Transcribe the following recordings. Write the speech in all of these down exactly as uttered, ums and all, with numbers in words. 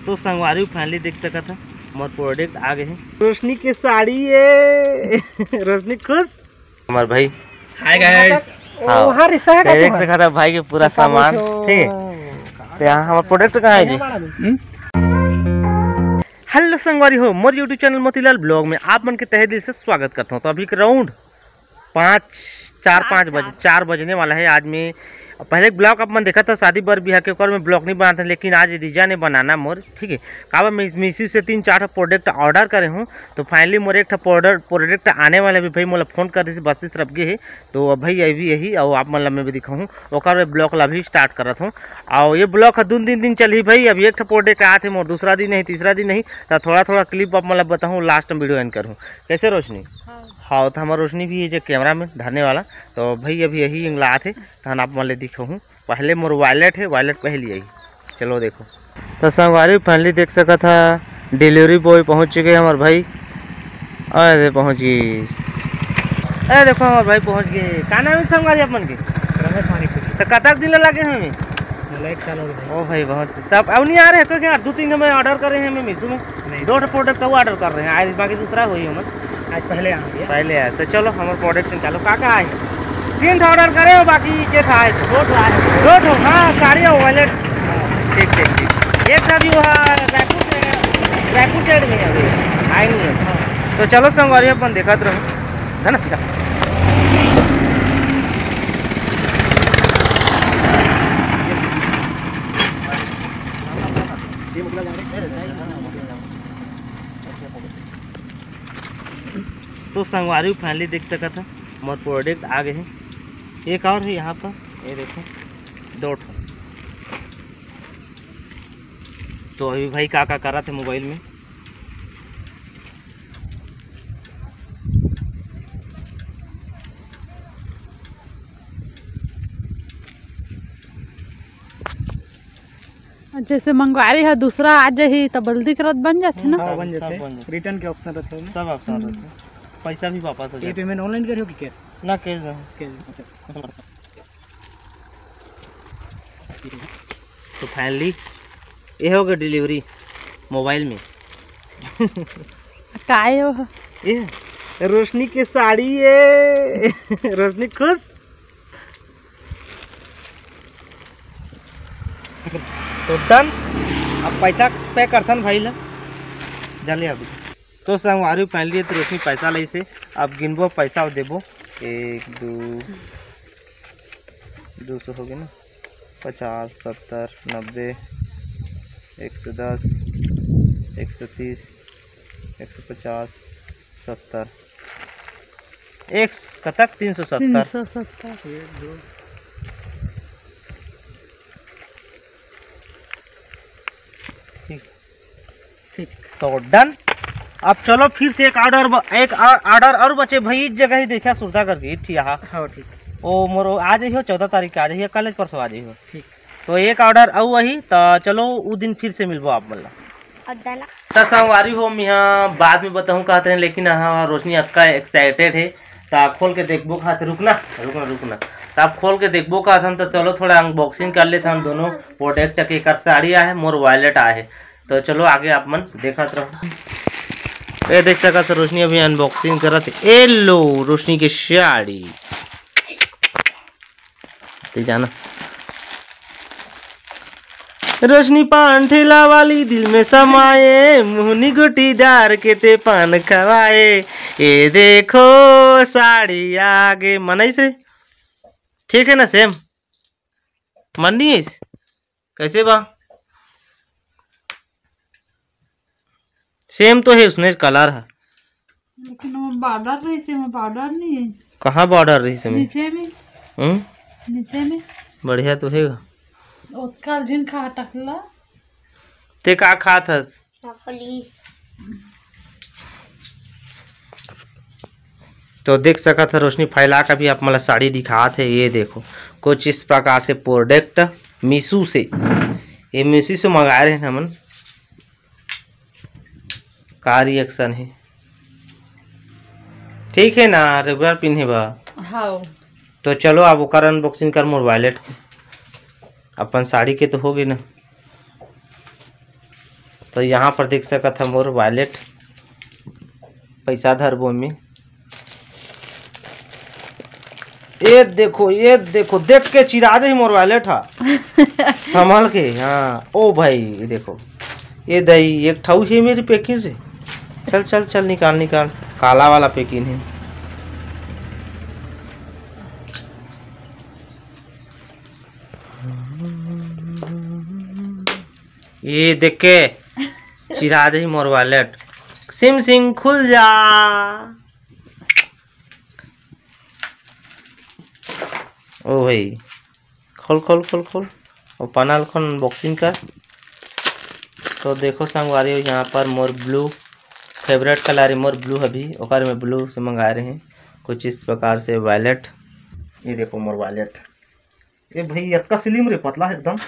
तो संगवारी, finally देख सकत ह, मोर प्रोडक्ट आ गए हे। रोशनी के साड़ी ये। रोशनी खुश? हमार भाई। Hi guys. हाँ। वहाँ रिश्ता है तो देख सकत ह भाई के पूरा सामान, ठीक है। तो यहाँ हमार प्रोडक्ट कहाँ है जी? हेलो संगवारी हो, मोर YouTube चैनल मोतीलाल ब्लॉग में आप मन के तहे दिल से स्वागत करता हूँ। तो अभी के राउंड पाँच, चार पाँच बजे, चार बजने वाला है। आज मैं पहले ब्लॉग आप मन देखा था शादी बर बिहा के, ओकर में ब्लॉग नहीं बनाते, लेकिन आज रीजन है बनाना मोर, ठीक है। काबर मैं मीशो से तीन चार ठो प्रोडक्ट ऑर्डर करे हूँ, तो फाइनली मोर एक ठो प्रोडक्ट प्रोडक्ट आने वाला भी भाई, मोला फोन कर रही बस्ती तरफ गे है। तो अब भाई अभी यही, और आप मन ला मैं भी दिखाऊँ, ओकर में ब्लॉग ला भी स्टार्ट करत हूँ। और ये ब्लॉग ह दो तीन दिन चलही भाई, अभी एक ठो प्रोडक्ट आत है मोर, दूसरा दिन नहीं, तीसरा दिन नहीं, तो थोड़ा थोड़ा क्लिप आप मन ला बताऊँ, लास्ट में वीडियो एंड करूँ। कैसे रोशनी? हाँ। हाँ, तो हमार रोशनी भी है जो कैमरा में धरने वाला। तो भाई अभी यही इंगलात है, तहन आप मन ले दिखाऊँ। पहले मोर वॉलेट है, वॉलेट पहले आई। चलो देखो। तो संगवारी फाइनली देख सकत ह, डिलीवरी बॉय पहुँच चुके हैं हमार भाई। अरे पहुँच गए, अरे देखो हमार भाई पहुँच गए। का नाम है संगवारी आप मन के? रमेश पानीपुरी। तो कतक दिन लगे हैं हमें? मतलब एक साल हो गया। ओ भाई बहुत। तब अब नहीं आ रहे तो क्या? दो तीन में ऑर्डर करे हैं मैं मीशो में। नहीं। दो ठो प्रोडक्ट तो ऑर्डर कर रहे हैं, आज बाकी दूसरा हुई हमन। आज पहले आ गया। पहले आए तो चलो हमारे प्रोडक्ट निकालो, का का आए? तीन ठो ऑर्डर करे हो, बाकी के था आए? दो ठो आए। दो ठो, हाँ, साड़ी और वॉलेट। ठीक ठीक ठीक। एक था भी वो, हाँ, रायपुर से, रायपुर साइड में है अभी, आए नहीं है। तो चलो संगवारी अपन देखत रहो, है ना? तो संगवारी फाइनली देख सकत ह, मोर प्रोडक्ट आ गए हैं। एक और है यहाँ पर, ये देखो, दो ठो। तो अभी भाई का का करत है मोबाइल में। जैसे मंगवारी है दूसरा आ जाही, तो बल्दी करत बन जाथे ना। हाँ, बन जाथे। रिटर्न के ऑप्शन रहथे ना। सब ऑप्शन रहथे। पैसा भी वापस हो जाथे। पेमेंट ऑनलाइन करे हो कि कैश? ना, कैश ना। कैश, अच्छा। तो फाइनली ये हो गया डिलीवरी मोबाइल में। काय हो? ये रोशनी के साड़ी ये। रोशनी खुश? तो डन। अब पैसा पे करथन भाई ला, जल्दी अभी। तो संगवारी फाइनली तो रोशनी पैसा लइसे, अब गिनबो पैसा देबो। एक, दो, दो सौ हो गए ना, पचास, सत्तर, नब्बे, एक सौ दस, एक सौ तीस, एक सौ पचास, सत्तर, एक कतक, तीन सौ सत्तर। तीन सौ सत्तर। ठीक। ठीक। तो डन। अब चलो फिर से एक ऑर्डर ब-, एक ऑ-, ऑर्डर और बचे भाई, इस जगह ही देखा सुरता करके, ठीक है। हाँ, ठीक। ओ मोरो आ जाइयो, चौदह तारीख के आ जाइयो, कल परसों आ जाइयो। ठीक। तो एक ऑर्डर अउ वही, तो चलो उ दिन फिर से मिलबो आप मन ला। और दाना। त संगवारी हो, मिहा बाद में बताऊँ कहत रहे, लेकिन हाँ, रोशनी अतका एक्साइटेड है, त खोल के देखबो कहत, रुकना, रुकना, रुकना। त आप खोल के देखबो कहत हन, त चलो थोड़ा अनबॉक्सिंग कर लेथन दोनों प्रोडक्ट के। एकर साड़ी आहे, मोर वॉलेट आहे, तो चलो आगे आप मन देखत रहो। ये देख सकत हो, रोशनी अभी अनबॉक्सिंग करत है। ए लो, रोशनी के साड़ी। ते जाना। रोशनी पान ठेला वाली दिल में समाए, मुहनी गुटी डार के ते पान खवाए। ये देखो साड़ी आगे मनई से। ठीक है ना सेम? मन नहीं है इस? कैसे बा? सेम तो है, उसने कलर है। लेकिन वो बॉर्डर रही से, वो बॉर्डर नहीं है। कहाँ बॉर्डर रही से में? नीचे में। हम्म? नीचे में। बढ़िया तो है। ओतका झिन खा टकला। ते का खात हस? तो देख सकत ह, रोशनी फैला के भी आप मन ला साड़ी दिखात हे। ये देखो, कुछ इस प्रकार से प्रोडक्ट मीशो से, ये मीशो से मंगाए रहे हमन। का रिएक्शन हे? ठीक हे ना, रेगुलर पिन्हे बा। हाँ। तो चलो, अब ओकर अनबॉक्सिंग कर मोर वॉलेट के। अपन साड़ी के तो हो गए ना। तो यहाँ पर देख सकत ह मोर वॉलेट, पैसा धरबो में। ये देखो, ये देखो, देख के चिरा दे मोर वॉलेट हा। संभाल के, हाँ। ओ भाई, ये देखो, ये दई एक ठऊ हे मेरी पैकिंग से। चल, चल, चल, निकाल, निकाल। काला वाला पैकिंग हे। ये देख के चिरा दे मोर वॉलेट। सिम सिम खुल जा। ओ भाई, खोल, खोल, खोल, खोल। ओपन अनबॉक्सिंग कर। तो देखो संगवारी हो, यहाँ पर मोर ब्लू फेवरेट कलर हे मोर ब्लू, अभी ओकर में ब्लू से मंगाए रहे कुछ इस प्रकार से वॉलेट। ये देखो मोर वॉलेट। ए भाई, अतका स्लिम रे, पतला हे एकदम।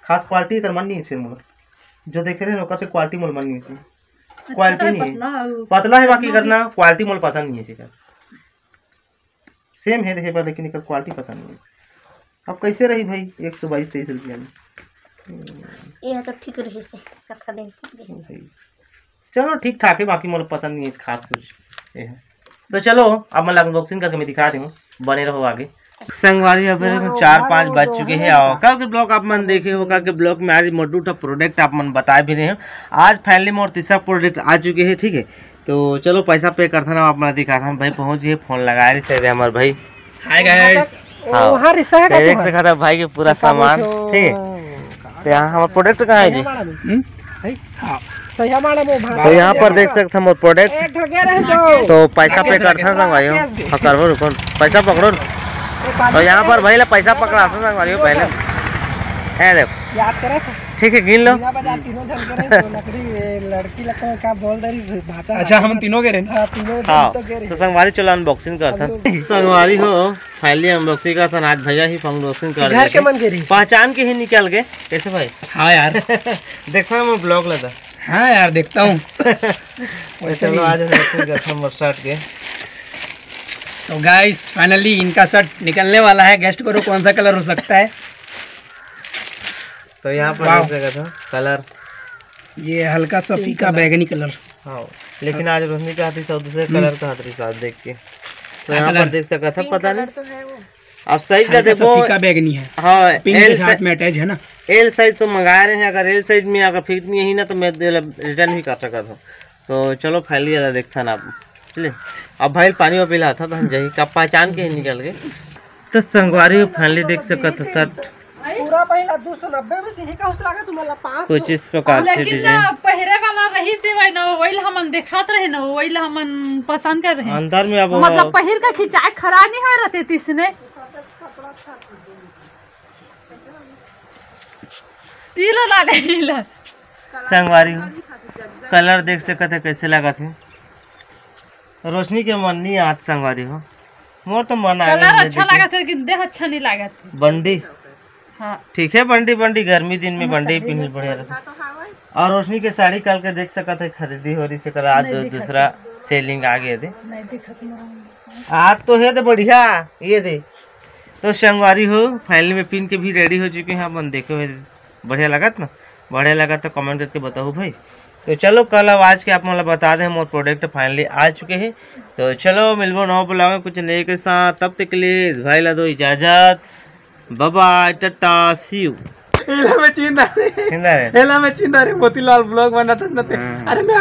खास क्वालिटी एकर मन नहीं हे फिर मोला, जो देखे रहे ना, ओकर से क्वालिटी मोला मन नहीं हे। अच्छा, क्वालिटी तो नहीं हे। पतला हे, पतला हे, बाकी एकर ना क्वालिटी मोला पसंद नहीं हे एकर। सेम हे देखे पर, लेकिन एकर क्वालिटी पसंद नहीं हे। अब कैसे रही भाई, एक सौ बाईस तेईस रुपया में। ये तो ठीक रही से, कतका दिन ठीक रही। भाई, चलो ठीक ठाक हे, बाकी मोला पसंद नहीं हे खास कुछ। ये हे। तो चलो, अब मैं अनबॉक्सिंग करके मैं दिखा दूँ, बने रहो आगे। संगवारी, अब मेरे को चार पाँच बज चुके हैं और कल के ब्लॉग आप मन देखे हो, कल के ब्लॉग में आज मोटू ठा प्रोडक्ट आप मन बताए भी रहे हो। आज फाइनली मोर तीसरा प्रोडक्ट आ चुके हैं, ठीक है। तो चलो पैसा पे करथन, आप मन दिखाथन। भाई पहुँच गए, फोन लगाए रही से हमारे भाई। Hi guys. हाँ। वहाँ रिश्ता है क्या देख तुम्हारा? सकत ह भाई के पूरा सामान, ठीक है। तो यहाँ हमारा प्रोडक्ट कहाँ है जी? हम्म? है? हाँ। तो यहाँ पर देख सकते हैं मोर प्रोडक्ट। तो पैसा पे करता था भाई, हाँ, करबो रुको, पैसा पकड़ो। तो यहाँ पर भाई ला पैसा पकड़ा था भाई पहले। ए देखो। याद करे था। ठीक है, गिन लो। मीना बाजार तीनों जन के रहे, तो लकड़ी, ये लड़की लगता है, क्या बोल रही है, भाषा अच्छा, हम तीनों के रहे ना? हाँ, तीनों जन हाँ, तो के रहे। तो संगवारी चलो अनबॉक्सिंग करता। संगवारी हो, फाइनली अनबॉक्सिंग करता। आज भैया ही अनबॉक्सिंग कर घर के देते। मन के रही। पहचान के ही निकल गए। कैसे भाई? हाँ यार। देखो मैं ब्लॉग लेता। हाँ यार, देखता हूँ। वैसे चलो, आज अनबॉक्सिंग करता हूँ शर्ट के। तो गाइस, फाइनली इनका शर्ट निकलने वाला है। गेस्ट करो कौन सा कलर हो सकता है। तो यहाँ पर वाह। देख सकत हो कलर। ये हल्का सा फीका बैंगनी कलर। हाँ, लेकिन आज रोशनी का हाथी सब दूसरे कलर का हाथ रही साथ देख के। तो यहाँ पर देख सकत हो, पता नहीं। अब साइज का देखो, फीका बैंगनी है। हाँ, पिंक के साथ में अटैच है ना। एल साइज तो मंगाए रहे हैं, अगर एल साइज में अगर फिट नहीं है ना तो मैं रिटर्न भी कर सकत हूँ। तो चलो फाइनली वाला देखथन आप। चलिए, अब भाई पानी वापी लाथा तो हम जाही का पहचान के ही निकल गए। तो संगवारी हो, फाइनली देख सकत हो शर्ट। पूरा पहिला दो सौ नब्बे में दिही का उस लागे तुम्हारा पाँच सौ। कुछ इस प्रकार से लेकिन डिजाइन। पहिरे वाला रही थे वही ना, वही ला हमन देखात रहे ना, वही ला हमन पसंद कर रहे हैं। अंदर में अब मतलब पहिर का खिंचाए खड़ा नहीं हो रहते तीसने। पीला लाले नीला। संगवारी हो, कलर देख सकत है कैसे लागत है। रोशनी के मन नहीं आत संगवारी हो, मोर तो मन आ कलर अच्छा लागत है, लेकिन देह अच्छा नहीं लागत है। बंडी। हाँ। ठीक है, बंडी, बंडी गर्मी दिन में बंडी पहन बढ़िया रहता। और रोशनी के साड़ी कल के देख सकत है, खरीदी हो रही से कल आज दूसरा सेलिंग आ गए थे। आज तो है तो बढ़िया, ये दे। तो संगवारी हो, फाइनली में पिन के भी रेडी हो चुके हैं अपन। देखे हुए बढ़िया लगत ना, बढ़िया लगत तो कमेंट करके बताओ भाई। तो चलो कल अब आज के आप मतलब बता दें, मोर प्रोडक्ट फाइनली आ चुके हैं। तो चलो मिलबो नौ ब्लॉग में कुछ नए के साथ, तब तक के लिए भाई ला दो इजाजत, बाय बाय, टाटा, सी यू। एला में चिंता रे। चिंता रे। एला में चिंता रे, मोतीलाल ब्लॉग बनाता ना ते। हाँ। अरे मैं